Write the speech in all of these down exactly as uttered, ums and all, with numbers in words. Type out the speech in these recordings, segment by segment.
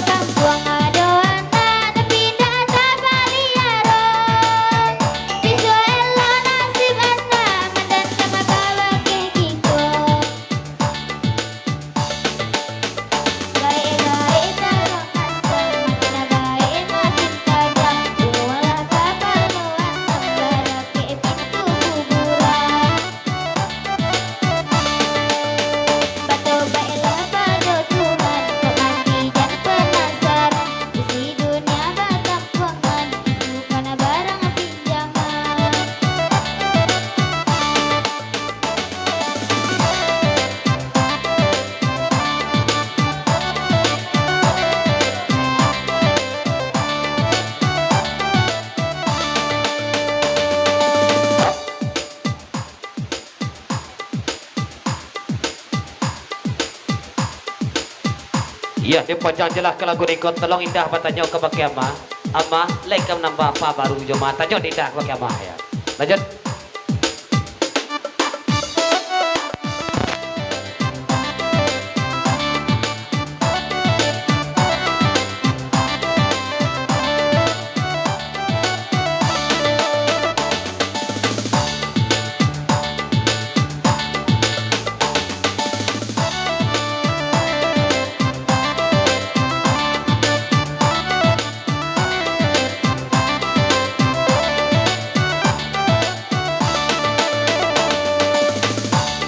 Kampuang ado anak, tapi indak tapaliaro. Bisuak elok nasib anak, mandandam ka bakeh kito. Baik-baik tarang asam, makin baik makin tajam. Buanglah kapalo antam, barakek pintu kuburan. Batobaiklah pado Tuhan, kok mati jan panasaran. Isi dunia batampuangan, itu kana barang pinjaman. Iyo, dipancang jelah ka lagu niko, tolong indak batanyo kabake Amah. Amah, lai ka manambah apo baru jo Amah? Tanyo indak kabake Amah, yo. Lanjut.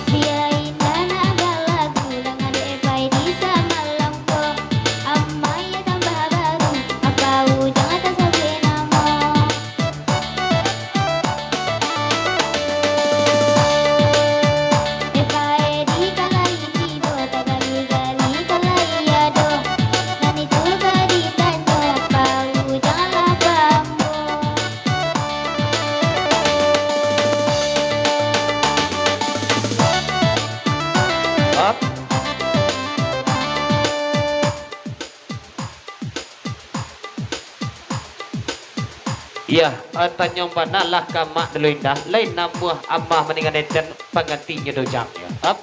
Bia indak nak balagu, dangan dek Pai di samalam ko. Amai tambah baru, apo ujang tasabuik namo. Pai di kalai tibo, tagali-gali kalai ado. Nan itu ka ditanyo, apo ujang lah pambo. Up. Iyo, eh, tanyong bana lah ka Mak dulu indak, lain namuah Amah maninggan enten panggantinyo dojang. Up.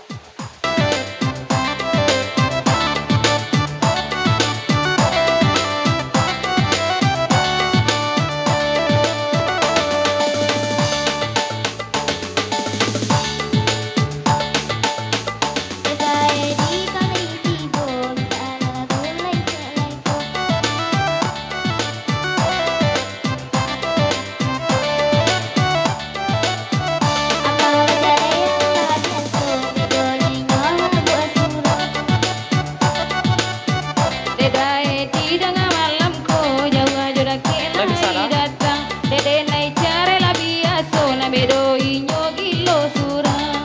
Dedae di tangah malam ko, jauah jo dakek lai datang. Dede nai carai lah biaso, nan bedo inyo gilo surang.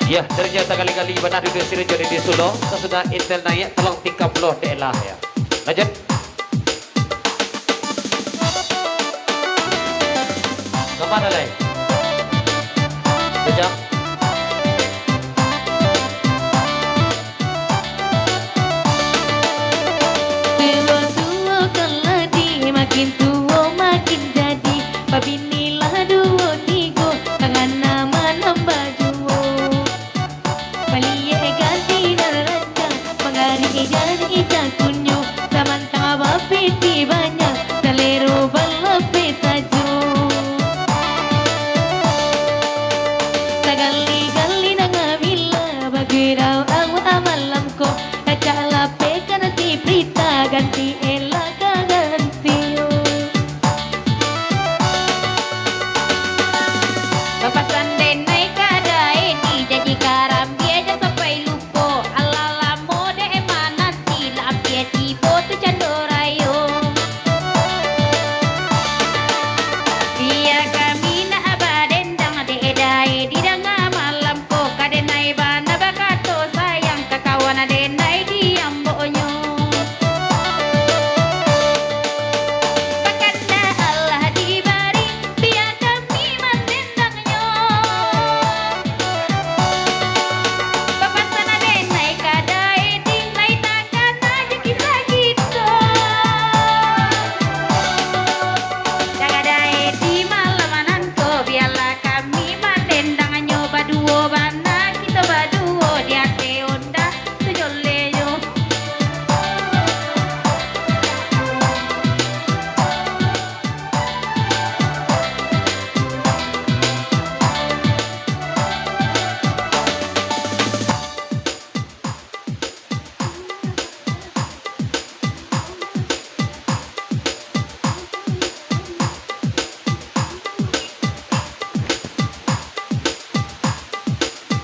Yah, dari nyata kali-kali bana duduak siriah jo di sulo, sasudah intel naiak, tolong tikam pulo dek lah, yo. Lanjut. Ka ma lai? Bujang. Tuo-tuo kaladi, makin tuo makin jadi, babini lah duo tigo, tangana manambah juo. Baliak ganti nan rancak, manggarik jadi takunyo, samantang bapiti banyak, salero balapeh sajo. Sagalo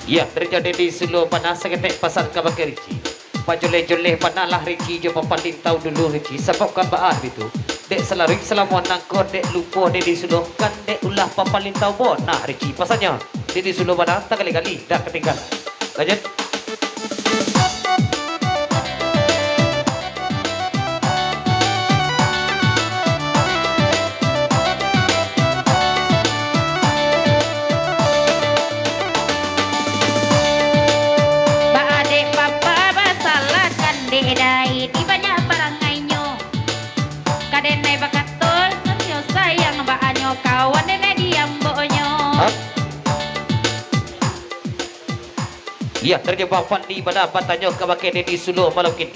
Iyo, tarijo Dedi Sulo bana, saketek pasan kabake Rici. Bajoleh-joleh bana lah Rici jo Bang Fadli, tau dulu Rici, sabab kan baa bitu. Dek salaruik salamuah nangko, dek lupo Dedi Sulo, kan dek ulah Bang Fadli tau bo. Nah, Rici, pasannyo Dedi Sulo bana, tagali-gali, dak katinggalan. Lanjut. Baa dek papa basalah, kan dek dai di banyak parangainyo. Kadenai bakato, nyo sayang baanyo, kawan denai diamboknyo. Hah? Iyo, tarijo Bang Fadli bana batanyo kabake Dedi Sulo malam kini.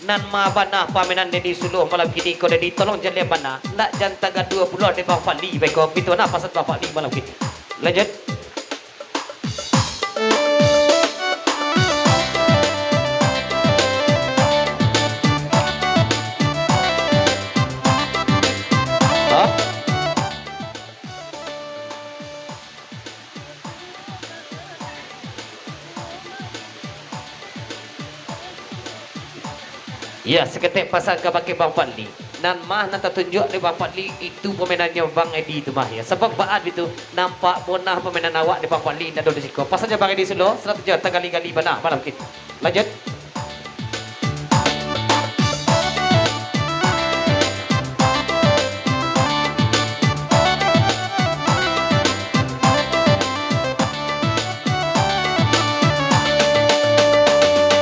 Nan ma bana pamainan Dedi Sulo malam kini ko, Dedi, tolong jaleh bana, ndak jan tagaduah pulo dek Bang Fadli beko. Bitu bana pasan Bang Fadli malam kini. Lanjut. Hah? Iyo, saketek pasan kabake Bang Fadli. Nan mah nan tatunjuak dek Bang Fadli, itu pamainannyo Bang Edi tu mah, yo. Sabab baa bitu, nampak bonah pamainan awak dek Bang Fadli, indak ado di siko. Pasannyo Bang Edi Sulo, sarato jo tagali-gali bana malam kini. Lanjut.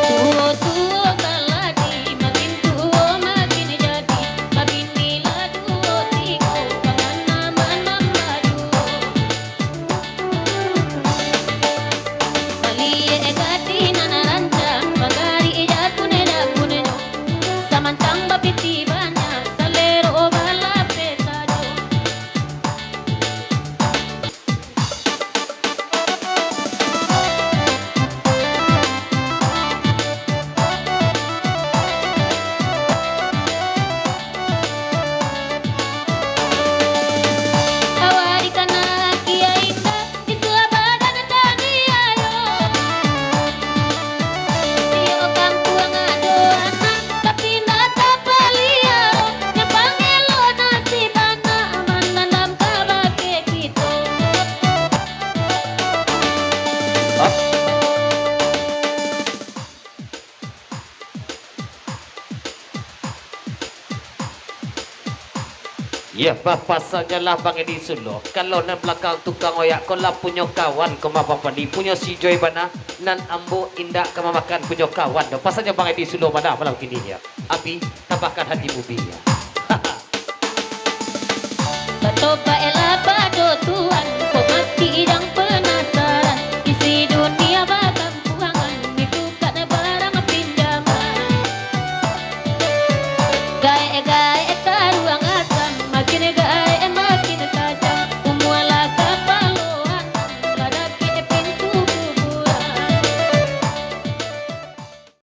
Tuo-tuo kaladi, makin tuo makin jadi, babini lah duo tigo, panganaman mambaduo. Maliek gadih nan rancak, bagarik jakunyo-jakunnyo, samantang bapiti banyak, salero balapeh sajo. Awak dikana kiai indak, itulah badan tadi ayo. Iyo kampuang ado anak, tapi indak tapaliaro. Nyo pangelo nasib anak, mandandam kabake kito. Iyo, bah, pasannyo lah Bang Edi Sulo. Kalau nan balakang tukang oyak ko lah punyo kawan ko mah Bang Fadli, punyo si Joy bana, nan ambo indak ka mamakan punyo kawan doh. Pasannyo Bang Edi Sulo bana malam kini, yo. Abi, tambahkan hati mubi, yo. Batobaiklah pado Tuhan, ko mati jan